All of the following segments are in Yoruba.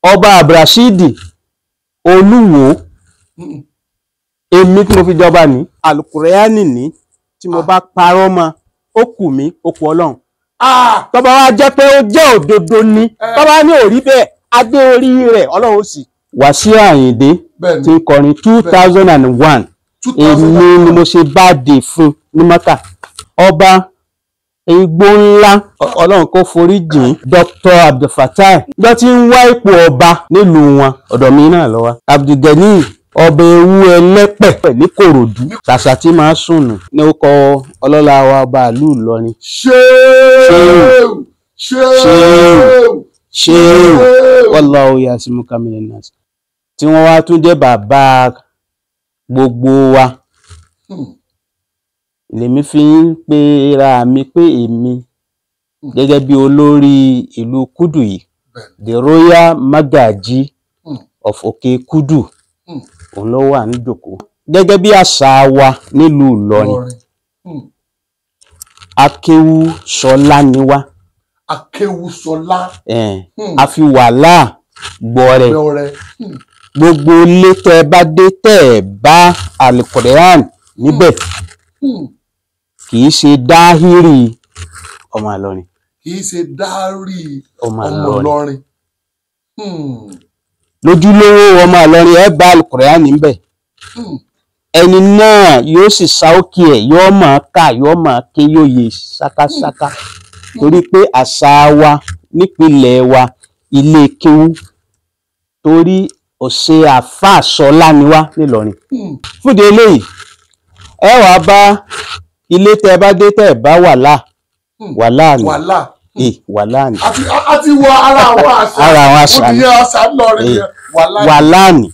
Ọba Abdulrasheed Olúwo, èmi tí mo fi jọba ní Alukurani ní, tí mo bá parọ́ mọ́, ó kù mí, ó kù Ọlọ́run. Tó bá wá jẹ́ pé ó jẹ́ òdodo ni, tó bá ní òrí bẹ́ẹ̀, adé orí rẹ̀ Ọlọ́run ó sì. Wàsíù Àyìndé tí ń kọrin 2001, èmi ni mo ṣe báàdì fún ní Mọ́kà. Ọba Igbó Ńlá, Ọlọ́run kó forí jìn, Dr. Abdulfatai lọ ti ń wá ipò ọba nílùú wọn, ọ̀dọ̀ mi náà ló wà. Abdulgani ọba ewu ẹlẹ́pẹ̀ ní Kòròdú, ṣàṣà tí máa sùn nù ní ó kọ ọlọ́lá wa ọba ìlú Ìlọrin. Ṣéèwù ṣéèwù ṣéèwù wallahu yasimuka minan nas, tí wọ́n wá tún jẹ́ bàbá gbogbo wa. Lèmi fi ń pe ra mi pé èmi gẹ́gẹ́ bí olórí ìlú Kudu yìí, the Royal Magaji of Òkè Kudu, òun ló wà níjòkó. Gẹ́gẹ́ bí àṣà wa nílùú Ìlọrin, Akéwú Ṣọlá ni wá. Akéwú Ṣọlá. A fi wàhálà gbọrẹ. Gbogbo ilé tẹ́ bá dé tẹ́ bá Alukoran níbẹ̀, kì í ṣe dáhírì ọmọ Ìlọrin. Kì í ṣe dáhírì ọmọ Ìlọrin. Lójúlówó ọmọ Ìlọrin ẹ bá Alukoran níbẹ̀. Ẹni náà yóò sì sá òkè ẹ̀, yóò máa kà, yóò máa ké, yóò yè ṣákáṣáká. Torí pé àṣà wa nípìnlẹ̀ wa ilé kéwú, torí ọ̀sẹ̀ àáfàá Ṣọlá ni wá nílọrin. Fúdi eléyìí ẹ wàá bá ilé tẹ bá dé tẹ bá wàhálà wàhálà ni wàhálà ni. A ti wọ ara àwọn àṣà, ara àwọn àṣà ni wàhálà ni.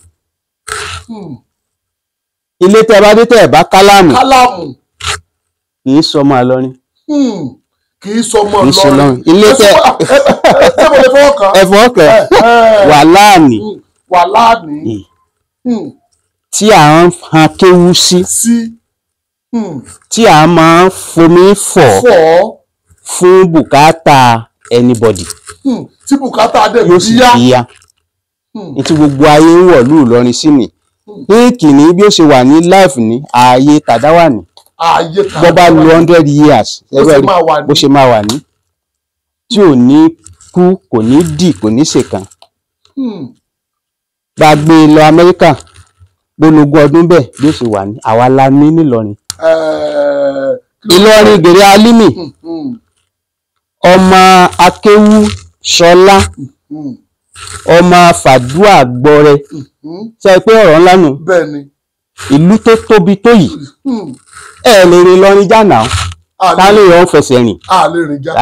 Ilé tẹ bá dé tẹ bá kálámù, kì í sọmọ Ìlọrin. Kì í sọmọ Ìlọrin. Ilé tẹ ẹfọ kẹ wàhálà ni, wàhálà ni tí à ń han kéwú sí, tí a máa ń fomi fọ̀ fún bùkátà anybody, tí bùkátà dẹ̀ yóò sì bíyá. Ní tí gbogbo ayé ń wọ̀ lú Ìlọrin sí ni ní bí ó ṣe wà ní life ní ààyè tàdáwà ní, bó bá lo 100 years bó ṣe máa wà ní, tí ò ní kú, kò ní dì, kò ní ṣèkan. Bá a gbé lọ Amẹ́ríkà, gbólógún ọdún bẹ́ẹ̀ bí ó ṣe wà ní, àwa la ní nílọrin. Ìlọrin gèrè Alimi, ọmọ Akéwú Ṣọlá, ọmọ Fàdúà Gbọrẹ, ṣe pé ọ̀rọ̀ ńlá nù. Ìlú tó tóbi tó yìí, ẹ lè rìn lọrin jàǹdà, ká lè yọ fẹsẹ̀ rìn,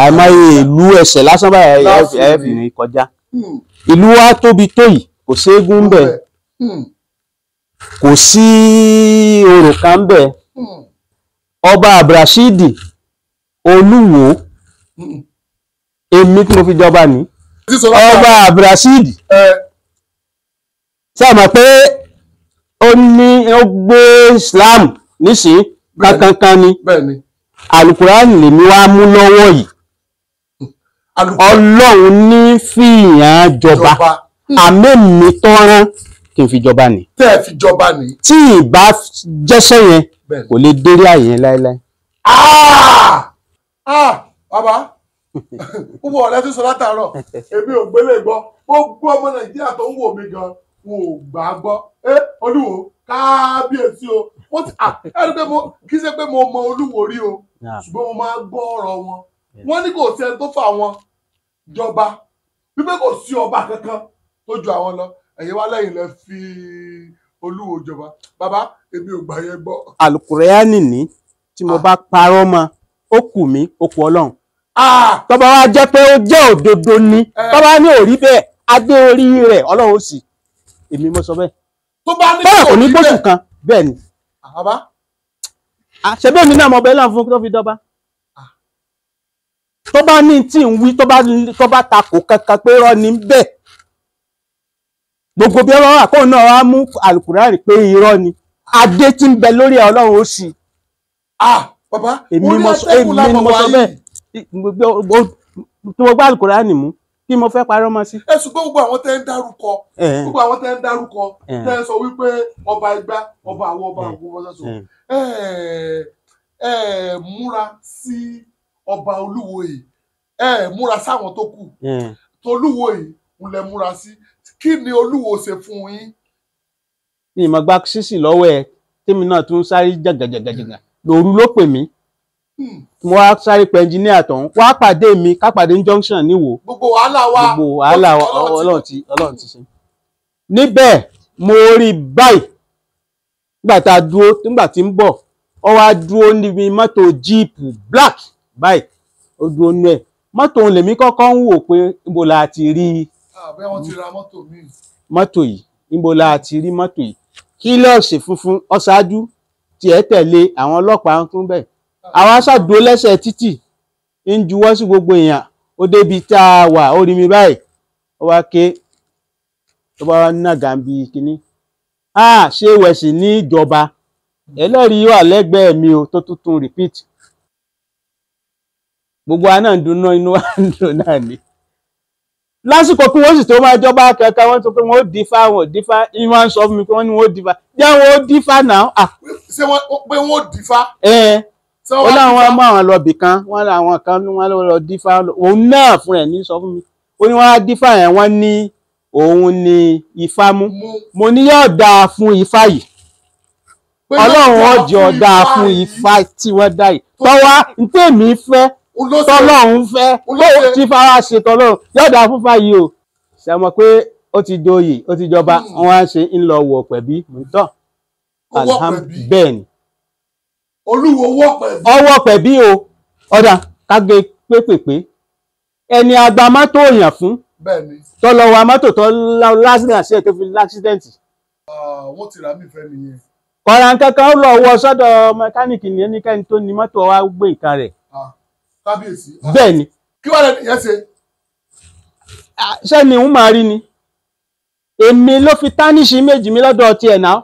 àìmọye ìlú ẹsẹ̀ lásán báyìí ẹ fi rìn kọjá. Ìlú wa tóbi tó yìí, kò séégún ńbẹ̀, kò sí orò kan ńbẹ̀. Ọba Abdulrasheed Olúwo, èmi tí mo fi jọba ní ọba Abdulrasheed, ṣé ẹ mọ̀ pé ó ní ó gbé Islam nísìn kankankan ni. Alukurani lèmi wá mú lọ́wọ́ yìí. Ọlọ́run ní fìyàn jọba, àmì tọ́rán kí n fi jọba ní. Tẹ́ ẹ fi jọba ní. Tí ìbá jẹ́sẹ̀ yẹn kò lè dérí àyè yẹn láéláé. Bàbá, púpọ̀ ọ̀rẹ́ tó sọ látàárọ̀, èmi ò gbélé gbọ́. Gbogbo ọmọ Nàìjíríà tó ń wò mí gan wọn ò gbà á gbọ́. Olúwo kábíyèsí o. Ẹni pé kì í ṣe pé mo mọ Olúwo rí o, ṣùgbọ́n mo máa ń gbọ́ ọ̀rọ̀ wọn. Wọ́n ní kò sí ẹni tó fà wọn jọba, wípé kò sí ọba kankan tó ju àwọn lọ. Ẹ̀yin wá lẹ́yìn lẹ fi Olúwo jọba. Bàbá, èmi ò gbà yẹn gbọ́. Alukurani ní, tí mo bá parọ́ mọ́, ó kù mí, ó kù Ọlọ́run. Tó bá wá jẹ́ pé ó jẹ́ òdodo ni, tó bá ní òrí bẹ́ẹ̀, adé orí rẹ̀ Ọlọ́run ó sì. Èmi mo sọ bẹ́ẹ̀. Tó bá ní kò ní gbóṣù kan bẹ́ẹ̀ ni. Ṣe bẹ́ẹ̀ mi náà mọ bẹ́ẹ̀ láǹfún tó fi dọ́ba. Tó bá ní tí ń wí, tó bá takò kankan pé irọ́ ni bẹ́ẹ̀. Gbogbo bí ọlọ́run àkóhùn náà wá mú Alukurani pé irọ́ ni. Adé tí ń bẹ lórí Ọlọ́run ó sì. Bàbá, èmi mo sọ bẹ́ẹ̀. Tí mo gbá Alukurani mú, Kí mo fẹ́ parọ́ mọ́ sí. Ẹ ṣùgbọ́n gbogbo àwọn tẹ́ ń dárúkọ, gbogbo àwọn tẹ́ ń dárúkọ, tẹ́ ń sọ wípé ọba igbá, ọba àwọ, ọba àwọ, ọba sọ, ẹ múra sí ọba Olúwo yìí, ẹ múra sáwọn tó kù, tolúwo yìí ń lẹ múra sí. Kí ni Olúwo ṣe fún yín? Mi ìmọ̀ gba sísì lọ́wọ́ ẹ, tèmi náà tún sáré jàgàjàgàjàgà lòru ló pè mí. Mo wá sáré pe ẹnjiníà tọ̀hún wá pàdé mi, ká pàdé ní junction níwò. Gbogbo wàhálà wa, gbogbo wàhálà wa Ọlọ́run ti ṣe. Níbẹ̀ mo rí báyìí nígbà tá a dúró, nígbà tí ń bọ̀, ó wá dúró níbi mọ́tò jíìpù black báyìí, ó dúró nú ẹ̀. Mọ́tò òun lèmi kọ́kọ́ ń wò pé níbo la ti rí mọ́tò yìí, níbo la ti rí mọ́tò yìí. Kílọ̀sì funfun ọ̀ṣáájú tiẹ̀ tẹ̀lé àwọn ọlọ́pàá ń kún bẹ́ẹ̀. Àwọn aṣáàdúró lẹ́sẹ̀ títì ń juwọ́ sí gbogbo èèyàn. Ó débi tá a wà, ó rí mi báyìí, ó wá ké, ó bá wá nàgà bí kínní. Ṣé wẹ̀sì ní ìjọba ẹlẹ́rìí wà lẹ́gbẹ̀ẹ́ mi o, tó tuntun repeat. Gbogbo wa náà ń dunnú, inú wa ń dùn náà ni. Lásìkò kí wọ́n sì tó máa jọba kankan, wọ́n sọ pé wọ́n ó dífá, wọ́n ò dífá. Ìwọ́n á sọ fún mi pé wọ́n ní wọ́n ó dífá, jẹ́ wọ́n ó dífá náà. Ṣé wọ́n pé wọ́n ó dífá? Ó láwọn mú àwọn lọ bì kan, wọ́n láwọn kan wọ́n lọ dífá. Òun náà fún ẹ̀ ní sọ fún mi, ó ní wọ́n á dífá yẹn, wọ́n ní òun ni ifá mú. Mo ní yóò dáa fún ifá yìí, Ọlọ́run ọjọ́ dáa fún ifá tí wọ́n dá yìí, tọ́wá ntẹ̀mí fẹ́, tọ́lọ́run fẹ́, tí fara ṣe tọ́lọ́run yóò dáa fún ifá yìí o. Ṣe mọ̀ pé ó ti joyè, ó ti jọba, wọ́n á ṣe ń lọ wọ̀ pẹ̀bí tọ́. Bẹ́ẹ̀ ni Olúwo wọ́ pẹ̀bí. Ọwọ́ pẹ̀bí o. Ọ̀dà kágé pépèpé ẹni àgbà mọ́tò èèyàn fún tọ́lọ wa mọ́tò tó lásìlẹ̀ tó fi láksidẹ̀ntì. Wọ́n ti rà mí fẹ́ nìyẹn. Kọ̀ọ̀ràn kankan ó lọ wọ sọ́dọ̀ mẹkáníìkì ní ẹnikẹ́ni tó ní mọ́tò wa gbé nǹkan rẹ̀. Kábíyèsí. Bẹ́ẹ̀ ni. Kí wàá lẹ́nu yẹn ṣe? Ṣé ni òun máa rí ni? Èmi ló fi tánìṣì méjì mi lọ́dọ̀ tiẹ̀ náà.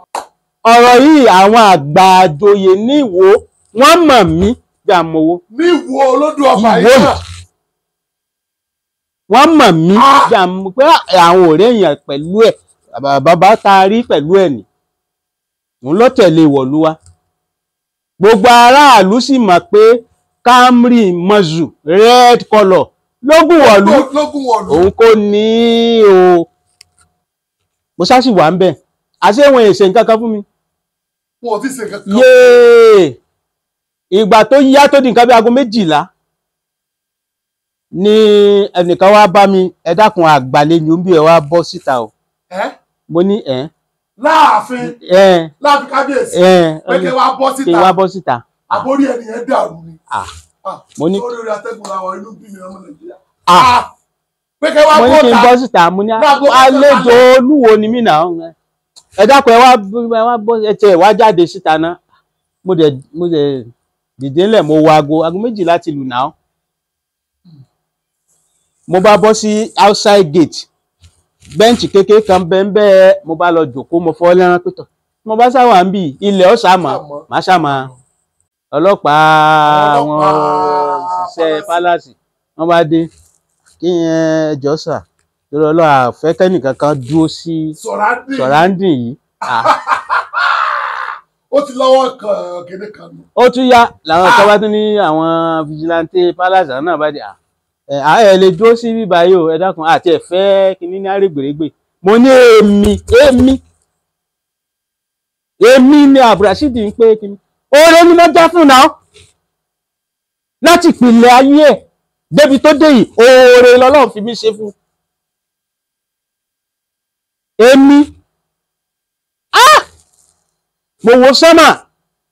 Ọ̀rọ̀ yìí àwọn àgbà àjòyè ní Ìwó wọ́n mọ̀ mí bí àmọ̀wó. Ní Ìwó olódù ọba yìí náà. Wọ́n mọ̀ mí bí àmọ̀ pé àwọn ọ̀rẹ́ èèyàn pẹ̀lú ẹ̀, bàbá tá a rí pẹ̀lú ẹ̀ nì. Òun ló tẹ̀lé ìwọ̀lú wa. Gbogbo aráàlú sì mọ̀ pé Camry Mọ́zù red colour lógún wọ̀lú. Òun kò ní o. Mo ṣáà sì wà ń bẹ̀. Àṣé wọn èsè nǹkan kan fún mi. Wọn ò tí ì ṣe nǹkan kan. Yéè! Ìgbà tó yá tó di nǹkan bí aago 12 ni ẹnìkan wá bá mi, ẹ dákun àgbàlejò ń bí ẹ wá bọ́ síta o. Mo ní ẹ. Láàfin. Láàfin kábíyèsí. Pé kí wá bọ́ síta. Kí wá bọ́ síta. Àbórí ẹnìyẹn dàrú ni. Mo ní. Sórí orí atẹ́gùn làwọn inú bí mi ọmọ Nàìjíríà. Pé kí wá Mo ní kí n bọ́ síta, mo ní àlejò Olúwo ni mí náà. Ẹ dákun ẹ wá bọ́ ẹ tiẹ̀ wá jáde síta náà. Mo dẹ̀ dìde ńlẹ̀, mo wo aago 12 ti lù náà. Mo bá bọ́ sí outside gate, bẹ́ǹchì kékeré kan bẹ́ẹ̀, mo bá lọ jòkó, mo fọ́ lẹ́rán pẹ̀tọ̀. Mo bá sáwà ń bì ilẹ̀ ọ̀sà mọ̀, màá sàmà ọlọ́pàá àwọn òṣìṣẹ́ pálásì wọ́n bá dé kí ẹ jọ sà lórí ọlọ́run àfẹ́ kẹ́nìkan kan dúró sí sọ̀ráǹdì yìí. Ó ti lọ́wọ́ kan kéde kan nù. Ó tún yá làwọn kan bá tún ní àwọn fìjìláńtẹ pálásì náà bá dé, ẹ lè dúró sí bíbá yìí o, ẹ dákun àti ẹ fẹ́ kíní ní àrègbèrègbè. Mo ní èmi ni Abdulrasheed ń pé kíní oore ni mo já fún náà láti ìpìlẹ̀ ayé ẹ̀ débi tó dé yìí, oore lọ́lọ́run fi mí ṣe fún èmi. Mo wo sánmà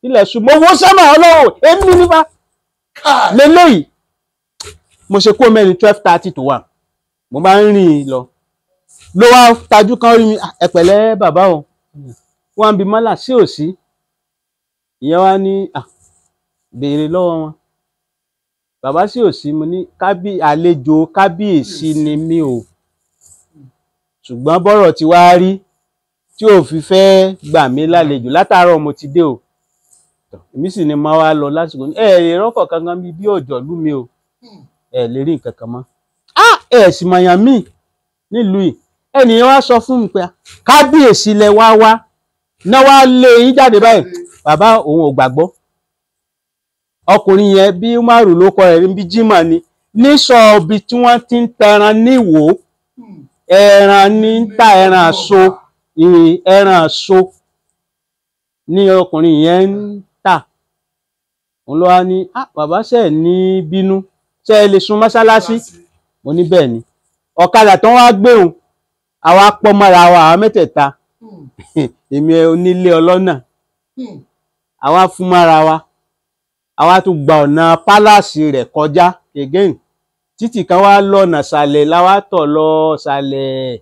ilẹ̀ ṣù, mo wo sánmà Ọlọ́run èmi nípa lélẹ́yìí. Mo ṣe kó mẹ́rin 12:30 to 1, mo bá ń rìn lọ ló wá tajú kan rí mi, ẹ pẹ̀lẹ́ bàbá o, wọ́n ń bi mọ́là sí òsí. Ìyẹn wá ní béèrè lọ́wọ́ wọn, bàbá sí òsí. Mo ní àlejò kábíyèsí ni mí o, ṣùgbọ́n bọ́rọ̀ ti wá rí tí ò fi fẹ́ gbà mí lálejò látàárọ̀ mo ti dé o, èmi sì ni máa wá lọ lásìkò ní ẹ lè rọ́kọ̀ kankan bí ọ̀jọ̀ lú mi o, ẹ lè rí nǹkan kan mọ́. Ẹ sì mọ̀yàn míì nílùú yìí. Ẹnìyẹn wá sọ fún mi pé kábíyèsí lẹ wá wá náà wá lé yín jáde báyìí. Bàbá òun ò gbàgbọ́. Ọkùnrin yẹn bí Umaru ló kọ rẹ̀ bí Jimoh ni, ní sọ̀ọ́bì tí wọ́n ti ń tẹran níwò, ẹran ní ń ta ẹran àso, ẹran àso ní ọkùnrin yẹn ń tà. Òun ló wá ní, bàbá ṣe ní bínú, ṣe lè sun mọ́ṣáláṣí? Mo ní bẹ́ẹ̀ ni. Ọ̀kadà tó wá gbé òun, àwa pọ̀ mọ́ra wa, àwa mẹ́tẹ̀ẹ̀ta, èmi onílé ọlọ́nà, àwa fún mọ́ra wa, àwa tún gba ọ̀nà pálásì rẹ̀ kọjá again. Títì kan wá lọ́nà sàlẹ̀ láwa tọ̀ lọ sàlẹ̀,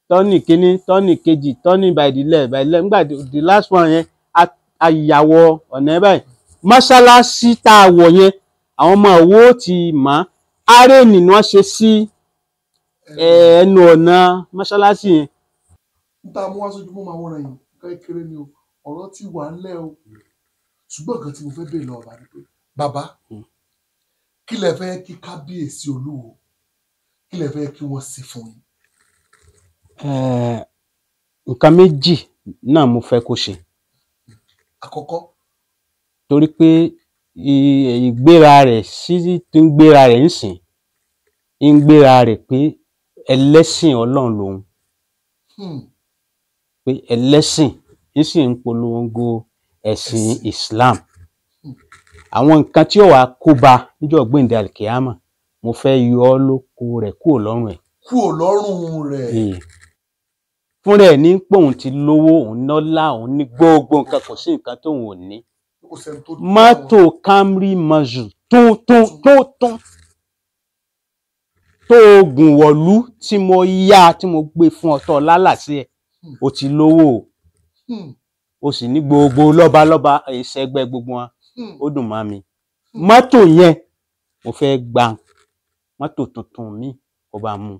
tọ́nì kínní, tọ́nì kejì, tọ́nì by the left, by the left. Nígbà the last one yẹn, a yàwọ ọ̀nà ẹ̀ báyìí. Mọ́ṣáláṣí tá a wọ̀ yẹn, àwọn ọmọ òwò ti mọ̀, arẹ́ẹ̀nì ni wọ́n ṣe sí ẹnu ọ̀nà mọ́ṣáláṣí yẹn. N ta mú wá sójú mọ́ máa wọ́n yìí kékeré ni o, ọ̀rọ̀ ti wà ńlẹ̀ o. Ṣùgbọ́n nǹkan tí mo fẹ́ béèrè lọ́wọ́ bàbá ni pé, bàbá, kí lẹ fẹ́ kí kábíyèsí Olúwo, kí lẹ fẹ́ kí wọ́n ṣe fún yín? Nǹkan méjì náà mo fẹ́ kó ṣe. Àkọ́kọ́, torí pé ìgbéra rẹ̀ sí tí ń gbéra rẹ̀ ń sìn, ń gbéra rẹ̀ pé ẹlẹ́sìn Ọlọ́run lòun, pé ẹlẹ́sìn ń sì ń polongo ẹ̀sìn Islam. Àwọn nǹkan tí ó wàá kóba níjọ́ gbẹ̀ǹdẹ̀ alikiyama, mo fẹ́ yọ ọ́ lóko rẹ̀ kúrò lọ́rùn ẹ̀. Kúrò lọ́rùn rẹ̀. Fúnra ẹ̀ ní pé òun ti lówó, òun nọ́lá, òun ní gbogbo nǹkan, kò sí nǹkan tóun ò ní. Mọ́tò Camry Mazda tún tó oògùn wọ̀lú tí mo yá, tí mo gbé fún ọtọ lálàsí ẹ̀, o ti lówó o sì ní gbogbo lọ́balọ́ba ìṣẹ́gbẹ́ gbogbo wọn, ó dùn mọ́ mi. Mọ́tò yẹn mo fẹ́ gba mọ́tò tuntun mi kó bá mú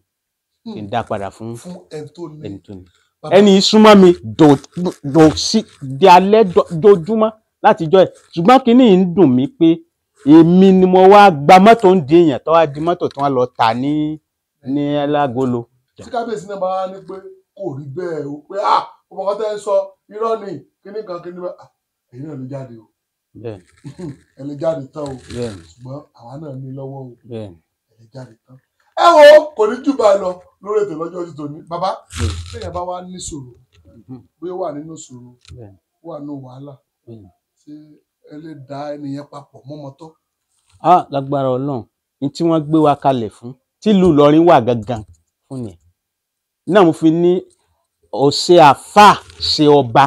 kí n dá padà fún ẹni tó ní. Ẹni súnmọ́ mi dò sí di alẹ́ dojúmọ́ látijọ́ ẹ̀, ṣùgbọ́n kínní ń dùn mí pé èmi ni mo wá gba mọ́tò ń di èèyàn tó wá di mọ́tò tí wọ́n lọ tà ní alágolo. Tí kábíyèsí náà bá wá ní pé kò rí bẹ́ẹ̀ o, pé ọmọ kan tẹ́ ń sọ irọ́ ni kíní kan kíní bá, èyí náà lè jáde o, ẹ lè jáde tán o, ṣùgbọ́n àwa náà ní lọ́wọ́ o, ẹ lè jáde tán. Ẹ wo, kò ní jù báyìí lọ lórí ètò lọ́jọ́ ti tòní. Bàbá, lẹ́yìn bá wá ní sùúrù, bóyá wà nínú sùúrù, wà nínú wàhálà, ṣé ẹ lè dá ẹnìyẹn papọ̀ mọ́mọ́tọ́? Lágbára Ọlọ́run, ní tí wọ́n gbé wa kalẹ̀ fún, tìlú Ìlọrin wà gangan fún yẹn náà, mo fi ní ọ̀sẹ̀ àfà ṣe ọba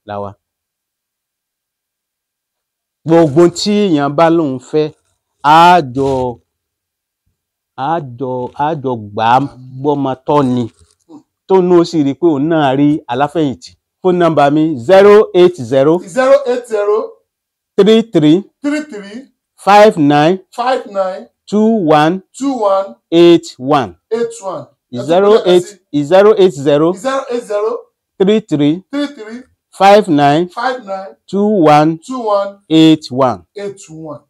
làwa. Gbogbo tí èèyàn bá lóun fẹ́, àjọ gbà á gbọ́mọtọ́ ni, tó ní ó sì rí i pé òun náà rí aláfẹ̀yìntì. Fóònù nọ́mbà mi 080 080 33 33 59 59 21 21 81 81 080 080 33 33 59 59 21 21 81. 81.